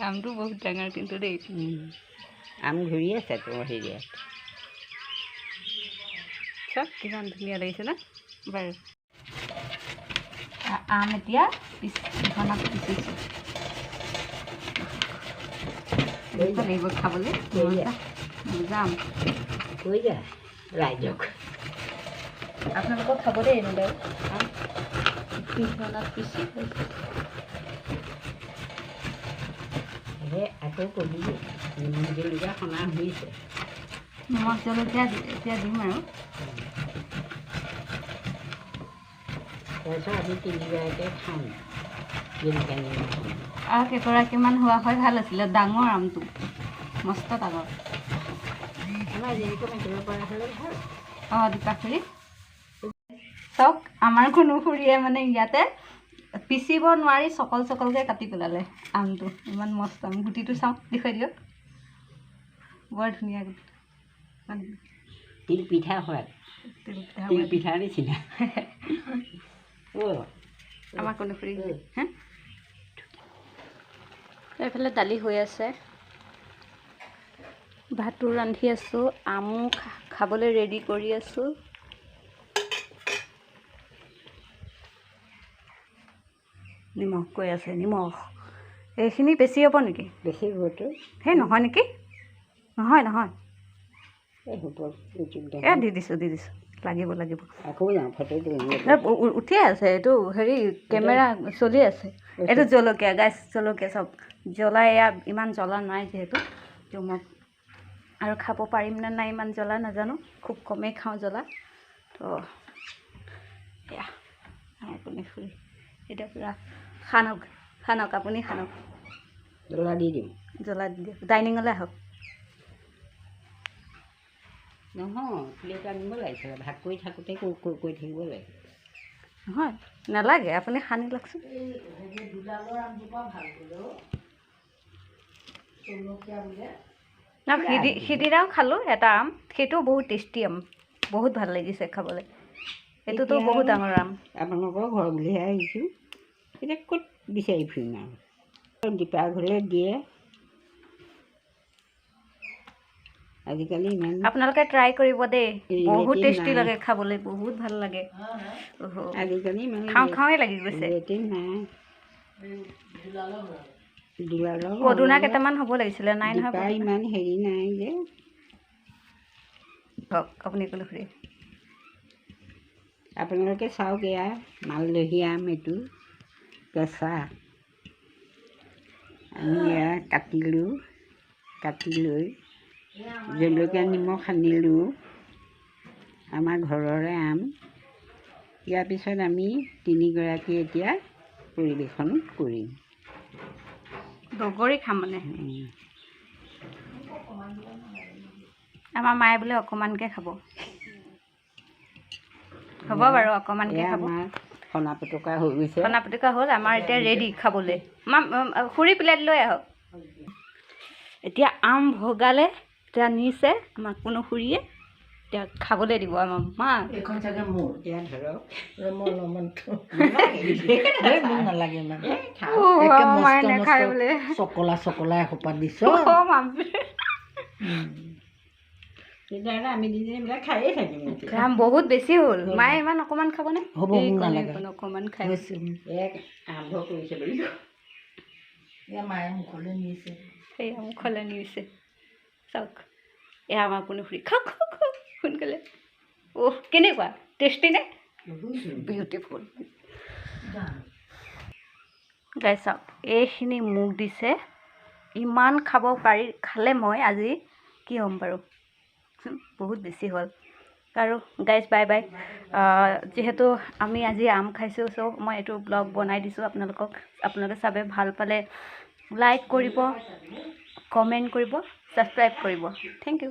আমটো বহুত ডাঙৰ কিন্তু দেই। আম ঘূৰি আছে তো হেৰিয়াত। চাওক কিমান ধুনীয়া লাগিছে ন। বাৰু, আম এতিয়া পিহনাত পিচিছোঁ, কেনেকুৱা লাগিব খাবলৈ? মজা মজা আম। কৈ যা ৰাইজক। আপোনালোকক খাব দেই এনেদৰে আম পিহনাত পিচি। সেই আকৌ কবি, নিমখ জলকীয়া সনা হৈছে। নিমখ জলকীয়া এতিয়া দিম আৰু। তাৰপিছত আমি তিনিগৰাকীয়ে খাম জলকীয়া নিমখ সানি। আৰু কেইগৰাকীমান হোৱা হয় ভাল আছিলে। ডাঙৰ আমটো, মস্ত ডাঙৰ। আমাৰ যেনেকৈ মাতিব পৰা হ'লে ভাল। অঁ, দীপা খুৰী, চাওক, আমাৰ কোনো খুৰীয়ে মানে ইয়াতে পিচিব নোৱাৰি চকল চকলকৈ কাটি পেলালে আমটো। ইমান মস্ত আম। গুটিটো চাওঁ, দেখুৱাই দিয়ক। বৰ ধুনীয়া গুটি। তিল পিঠা সোৱাদ। তিল পিঠা। তিল পিঠাৰ নিচিনা অ'। আমাৰ কোনো খুৰী হা। এইফালে দালি হৈ আছে, ভাতো ৰান্ধি আছোঁ, আমো খাবলৈ ৰেডি কৰি আছোঁ। নিমখ কৈ আছে, নিমখ এইখিনি বেছি হ'ব নেকি? বেছি হ'বতো। সেই নহয় নেকি? নহয় নহয়। এই হ'ব। এ দি দিছোঁ, দি দিছোঁ, লাগিব লাগিব। আকৌ যাওঁ, ফটো তুলিম। এ, উঠিয়ে আছে এইটো, হেৰি কেমেৰা চলি আছে। এইটো জলকীয়া গাইছ, জলকীয়া চাওক, জ্বলা। এয়া ইমান জ্বলা নাই যিহেতু, তো মই আৰু খাব পাৰিম নে নাই ইমান জ্বলা নাজানো, খুব কমেই খাওঁ জ্বলা। তো এয়া আমাৰ কোনে খুৰী এতিয়া পূৰা খানক খানক, আপুনি খানক। জ্বলা দি দিম। জ্বলা দি দিয়ক। ডাইনিঙলৈ আহক। নহয়, প্লেট আনিব লাগিছিলে, ভাগ কৰি থাকোঁতে কৈ কৈ কৈ থাকিব লাগে। নহয়, নালাগে, আপুনি সানি লওকচোন। ন সিদিনাও খালোঁ এটা আম, সেইটোও বহুত টেষ্টি আম, বহুত ভাল লাগিছে খাবলৈ। এইটোতো এতিয়া বহুত আৰু ডাঙৰ আম। আপোনালোকৰ ঘৰ বুলিহে আহিছোঁ, এতিয়া ক'ত বিচাৰি ফুৰিম আৰু? দীপা ঘৰলৈ দিয়ে আজিকালি ইমান। আপোনালোকে ট্ৰাই কৰিব দেই, বহুত ৰিলেটিভ টেষ্টি নাই। লাগে খাবলৈ, বহুত ভাল লাগে। অহ, আজিকালি ইমান খাওঁ খাওঁৱে লাগি গৈছে। ৰিলেটিভ নাই দুলালৰ। পদুনা কেইটামান হ'ব লাগিছিলে, নাই নহয়। দীপা পদুনা ইমান হেৰি নাই যে। কওক আপুনি, ক'লো খুৰী। আপোনালোকে চাওক, এয়া মালদহী আম, এইটো কেঁচা। আমি এয়া কাটিলোঁ, কাটি লৈ জলকীয়া নিমখ সানিলোঁ। আমাৰ ঘৰৰে আম। ইয়াৰ পিছত আমি তিনিগৰাকী এতিয়া পৰিৱেশন কৰিম। দগৰি খাম মানে। আমাৰ মায়ে বোলে অকণমানকৈ খাব। হ'ব বাৰু, অকণমানকৈ এয়া খাব। আমাৰ সনা পুটকা হৈ গৈছে। সনা পুটকা হ'ল আমাৰ, এতিয়া ৰেডি খাবলৈ। মা, খুৰী, প্লেট লৈ আহক। এতিয়া আম ভগালে, এতিয়া নিছে আমাক কোনো খুৰীয়ে, এতিয়া খাবলৈ দিব আমাৰ মা। এইখন চাগে মোৰ। এয়া ধৰক। মই অলপমান, এই মোক নালাগে ইমান। এই খাওক। অ' একে আমাৰ মায়ে মস্ত নাখায় মস্ত বোলে। চকলা চকলা এসোপা দিছ। অ' মাম। তেতিয়াহ'লে আমি দুজনী এইবিলাক খায়ে থাকিম এতিয়া। আম বহুত বেছি হ'ল। মায়ে ইমান অকণমান খাবনে? হ'ব, মোক এইকণ নালাগে। এইকণ অকণমান খাই। হৈছে। এক আৰম্ভ কৰিছে বুলি। এয়া মায়ে মুখলৈ নিছে। সেয়া মুখলৈ নিছে, চাওক। এয়া আমাৰ কোনো খুৰী, খাওক খাওক খাওক সোনকালে। অহ, কেনেকুৱা টেষ্টি নে? বিউটিফুল। গাইছ চাওক, এইখিনি মোক দিছে, ইমান খাব পাৰি। খালে মই আজি কি হ'ম বাৰু? বহুত বেছি হ'ল আৰু। Guys, bye bye. যিহেতু আমি আজি আম খাইছোঁ, চ' মই এইটো ব্লগ বনাই দিছোঁ আপোনালোকক। আপোনালোকে চাবে ভাল পালে লাইক কৰিব, কমেণ্ট কৰিব, ছাবস্ক্ৰাইব কৰিব। Thank U.